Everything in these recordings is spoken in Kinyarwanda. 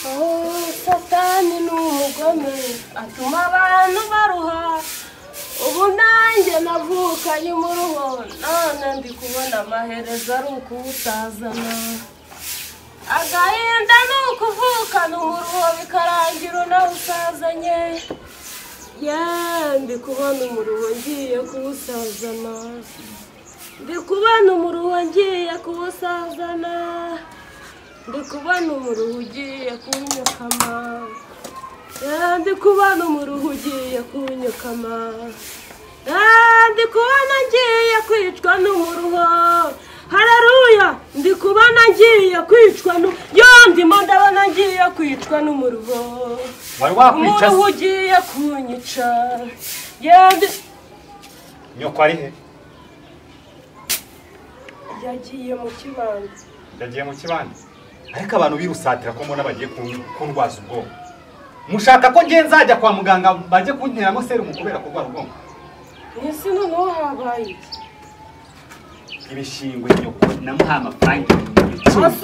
Oh, Satani ni umugome atuma abantu baruha. Ubu nanjye navukanye umuruho, none ndi kubona amaherezo ari ukuwutazana. Agahinda ni ukuvukana umuruho bikarangira unawusazanye. Ndi kubona umuruho ngiye kuwusazana. Ndi kubona umuruho ngiye kuwusazana. Ndi kubona umuruho ugiye kunyukama. Ndi kubona umuruho ugiye kunyukama. Ndi kubona ngiye kwicwa n'umuruho. Haleluya! Ndi kubona ngiye kwicwa yo ndimo ndabona ngiye kwicwa n'umuruho. Wari wakwica umuruho ugiye kunyica. Nyoko ari he? Yagiye mu kibanza. Yagiye mu kibanza. Ariko abantu birusatira ko mbona bagiye kundwaza ubwonko. Mushaka ko ngiye nzajya kwa muganga baje kunteramo serumu kubera kurwara ubwonko? Ese noneho habaye iki? Ibishingwe nyoko namuha amafaranga.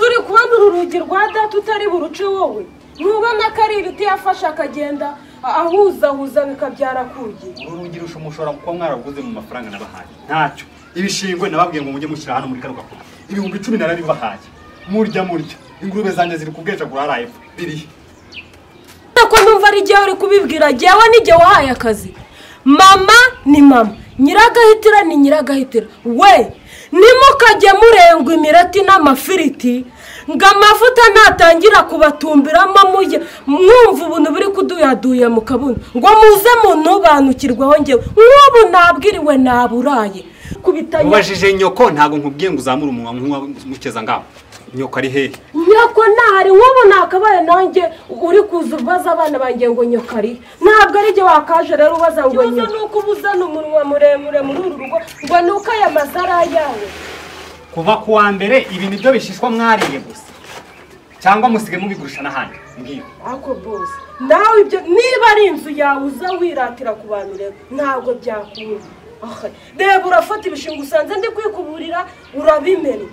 Uri kubona uru rugi rwa data utari buruce wowe? Ntubona ko ari ibiti yafashe akagenda ahuzahuza bikabyara kugi. Uru rugi rushobora kuba mwaraguze mu mafaranga nabahaye. Ntacyo. Ibishingwe nababwiye ngo mujye mushyira hano muri kano gakuta. 10,000 narabibahaye. Murya murya. Ingurube zanjye ziri kubwejagura haraye biri. Ko numva ari jyewe uri kubibwira, jyewe ni jye wahaye akazi. Mama ni mama, Nyiragahitira ni Nyiragahitira. We nimukajye murengwa imirati n'amafiriti ngo amavuta natangira kubatumbiramo mujye mwumva ubuntu buri kuduyaduya mu kabuno ngo muze muntubanukirwaho ngewe. Nk'ubu nabwiriwe naburaye. Ubajije nyoko ntago nkubwiye ngo uzamure umunwa nk'uwa ngaho. Nyoko ari hehe? Nyoko ntahari. Nk'ubu nakabaye nanjye uri kuza ubaza abana banjye ngo nyoko ari. Ntabwo ari jye wakaje rero ubaza ngo nyoko. Ikibazo nuko ubuzana umunwa muremure muri uru rugo ngo nuko aya mazu ari ayawe. Kuva ku wa mbere ibi nibyo bishishwa mwariye gusa. Cyangwa musige mubigurisha n'ahandi. Mbwira. Ako boss, nawe ibyo niba ari inzu yawe uza wiratira ku bantu rero ntabwo byakunda. Reba urafata ibishingo usanze ndi kwikuburira urabimena.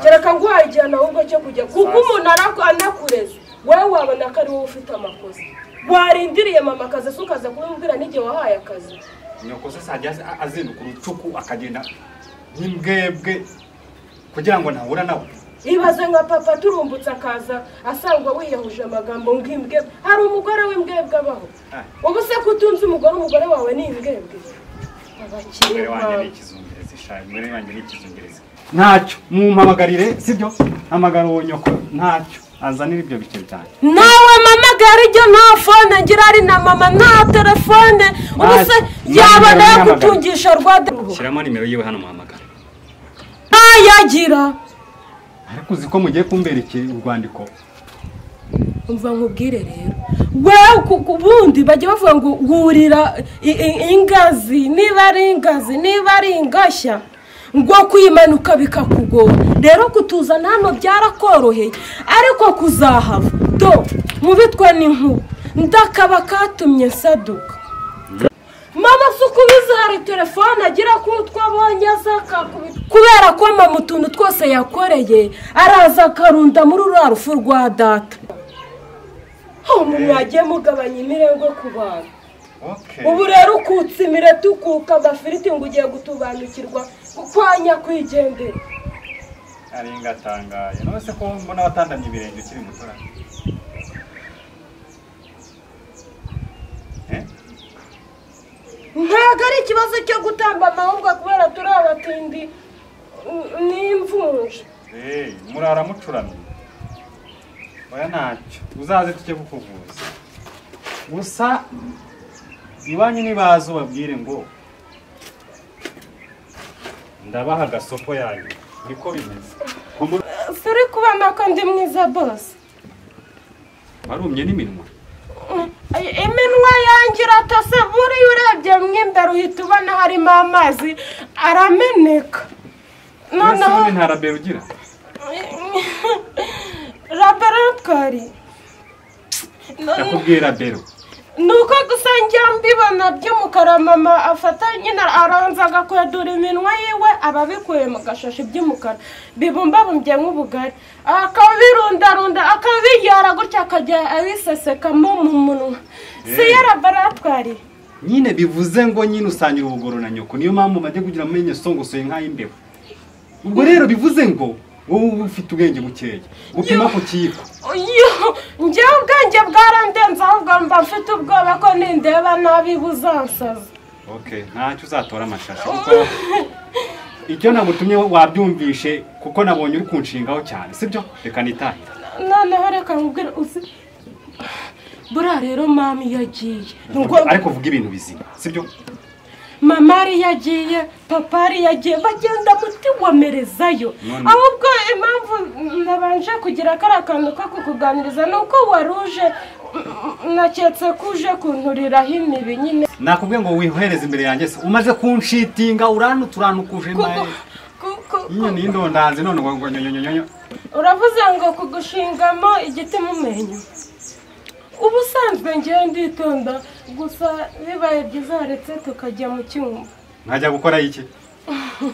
Kereka nguhaye igihano ahubwo cyo kujya kuko umuntu anakureze wowe wabona ko ari wowe ufite amakosa. Warindiriye mama akazi se ukaza kumubwira n'igihe wahaye akazi. Nyoko se sajya azinduka urucuku akagenda nk'imbwebwe kugira ngo ntahura nawe. Ibaze nka papa turumbutse akaza asangwa wiyahuje amagambo nk'imbwebwe. Hari umugore w'imbwebwe abaho? Ubu se kutunze umugore, umugore wawe ni imbwebwe? Umugore wanjye ni ikizungerezi sha, umugore wanjye ni ikizungerezi. Ntacyo mumpamagarire sibyo? Hamagara uwo nyoko ntacyo azanira ibyo bice byanjye. Nawe mamagara ibyo nta phone ngira ari na mama nta telefone. Ubu se yabona yagutungisha rwada. Shyiramo nimero yiwe hano muhamagara. Ntayagira. Ariko uzi ko mugiye kumbera iki urwandiko? Umva nkubwire rero. Wewe kubundi bajya bavuga ngo wurira ingazi niba ari ingazi niba ari ingashya ngo kuyimanuka bikakugora. Rero kutuzana hano byarakoroheye ariko kuzahava do mubitwa n'inkuba ndakaba katumye nsaduka. Mama sukubiza hari telefone agira ko twabonye azakakubita kubera ko mama utuntu twose yakoreye araza akarunda muri rura rufu rwa data. Umuntu yagiye mugabanya imirengwe ku bantu. Ubu rero ukutse imireti ukuka amafiriti ngo ugiye gutubanukirwa kwa nyakwigendera. Ari ngatangaye none se ko mbona watandamye ibirenge ukiri mutora? Ntabwo ari ikibazo cyo gutamba amahubwo kubera turi abatindi n'imvunja. Murara mucuramye. Oya ntacyo uzaze tujye kukuvuza. Gusa iwanyu nibaza ubabwire ngo ndabaha agasopo yanyu niko bimeze. Suri kubona ko ndi mwiza boss. Warumye n'iminwa? Iminwa yanjye iratose buriya urebye mo imbere uhita ubona harimo amazi arameneka. Noneho nta rabero ugira? Laboratwari. Nakubwiye rabero. Nuko gusa njya mbibona by'umukara mama afata nyine aranza agakwedura iminwa yiwe ababikuye mu gashashi by'umukara bibumbabumbye nk'ubugari akabirundarunda akabiyara gutya akajya abisesekamo mu munwa. Si yo laboratwari nyine bivuze ngo nyine usangira ubugoro na nyoko, niyo mpamvu maze kugira amenyo songosoye nk'ay'imbeba. Ubwo rero bivuze ngo wowe ufite ubwenge bukeya upima ku kiyiko. Njyewe ubwenge bwarandenze ahubwo mba mfite ubwoba ko nindeba nabi buzansaza. Okay, ntacyo uzatora amashashi kuko icyo nagutumye wabyumvishe kuko nabonye uri kunshingaho cyane, sibyo? Reka nitahe. Noneho reka nkubwire uzi buriya rero mami yagiye. Ariko vuga ibintu bizima, sibyo? Mama ari yagiye, papa ari yagiye, bagenda mutiwomerezayo. Ahubwo impamvu nabanje kugira kariya kantu ko kukuganiriza ni uko waruje naketse ko uje kunturiraho imibi nyine. Nakubwiye ngo wihereze imbere yanjye se umaze kunshitinga uranukuje maye. Nyine nindondanze none ngo nyonyonyonyo. Uravuze ngo kugushingamo igiti mu menyo. Ubusanzwe ngewe nditonda gusa bibaye byiza haretse tukajya mu cyumba. Nkajya gukora iki?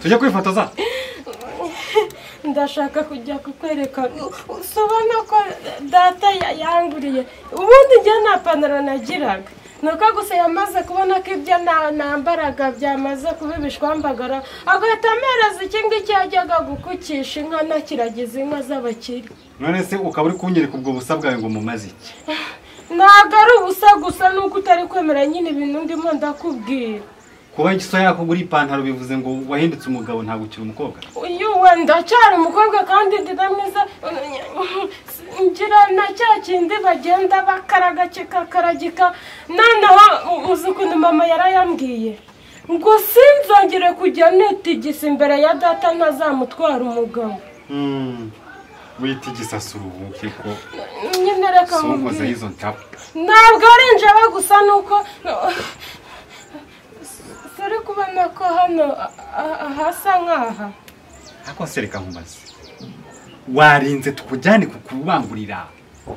Tujye kwifotoza? Ndashaka kujya kukwereka usobona ko data yanguriye. Ubundi njye nta pantaro nagiraga. Nuko gusa yamaze kubona ko ibyo nambaraga byamaze kuba ibishwambagara agahita ampereza iki ngiki yajyaga gukukisha inka nakiragiza inka z'abakire. None se ukaba uri kunyereka ubwo busa bwawe ngo mumaze iki? Ntabwo ari ubusa gusa nuko utari kwemera nyine ibintu ndimo ndakubwira. Kuba igiso yakugura ipantaro bivuze ngo wahindutse umugabo ntabwo ukiri umukobwa? Uyu ndacyari umukobwa kandi ndi na mwiza, ngira na cya kindi bagenda bakaragika noneho uzi ukuntu mama yarayambwiye ngo sinzongere kujya nitigisa imbere ya data ntazamutwara umugabo. Witigisa suruhuke ko nyine reka sonkoza izo ntapo. Ntabwo ari njaba gusa nuko suri kubona ko hano hasa nkaha. Ako se reka nkubaze, warinze tukujyane kukubangurira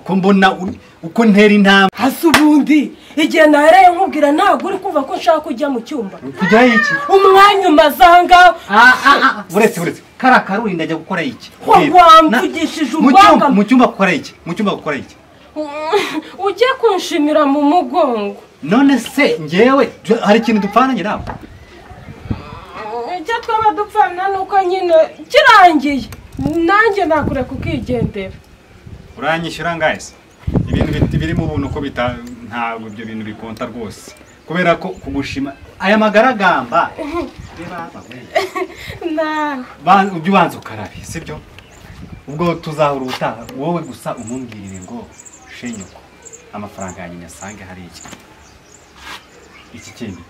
ko mbona uko ntera intambwe hasi? Ubundi igihe nahereye nkubwira ntabwo uri kumva ko nshaka kujya mu cyumba. Kujyayo iki? Umwanya umaze aha ngaha. Buretse kariya karuri ndajya gukora iki? Wamvugishije urwanga. Mu cyumba gukora iki? Mu cyumba gukora iki? Ujye kunshimira mu mugongo. None se njyewe hari ikintu dupfana nawe? Icyo twaba dupfana ni uko nyine kirangiye nanjye nakureka ukigendera. Uranyishyura ngahe se? Ibintu biri mu buntu ko ntabwo ibyo bintu bikonta rwose kubera ko kugushima aya magaragamba ujye ubanza ukarabe, sibyo? Ubwo tuzahura ubutaha wowe gusa umumbwirire ngo shenyuko amafaranga yanjye nyasange hari iki kindi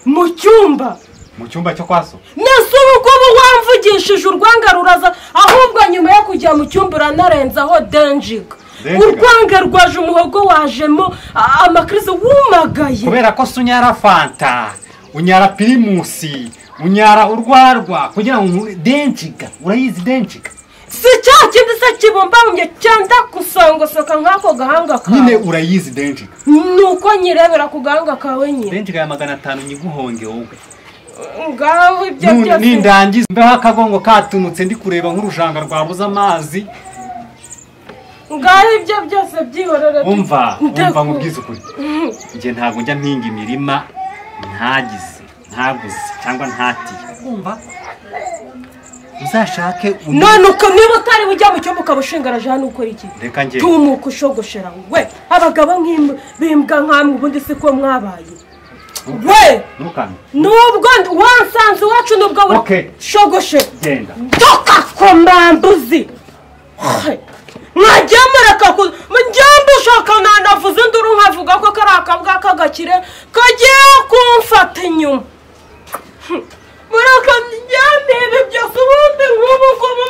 mu cyumba. Mu cyumba cyo kwa so? Nese ubu wamvugishije urwanga ruraza, ahubwo nyuma yo kujya mu cyumba uranarenzaho denjiga. Urwanga rwaje umuhogo wajemo amakrizo wumagaye. Kubera ko unyara fanta, unyara pirimusi, unyara urwarwa kugira ngo denjiga, urayizi denjiga. Si cya kindi se kibumbabumbye cyenda kusangosoka nk'ako gahanga kawe. Nyine urayizi denjiga. Nuko nyirebera ku gahanga kawe nyine. Denjiga ya 500 nyiguhonge wowe. Ngaho ibyo byose nindangiza mbeho akagongo katunutse ndi kureba nk'urujanga rwabuze amazi. Ngaho ibyo byose byihorere. Umva nkubwize ukuri. Njye ntabwo njya mpinga imirima ntagize, ntaguze cyangwa ntatiye. Umva uzashake none uko niba utari ujya mu cyumba ukabushingaraje hano ukora iki? Reka njye tumuka ushogoshera we abagabo nk'imbwa nkamwe ubundi siko mwabaye. We nubwo wansanze iwacu nubwo we shogoshe genda doka komambuzi mwajya mureka njyamba ushaka nanavuze induru nkavuga ko kari akabwa k'agakire kagiye kumfata inyuma. Mureka njyane ibi byose ubundi nk'ubu ngubu.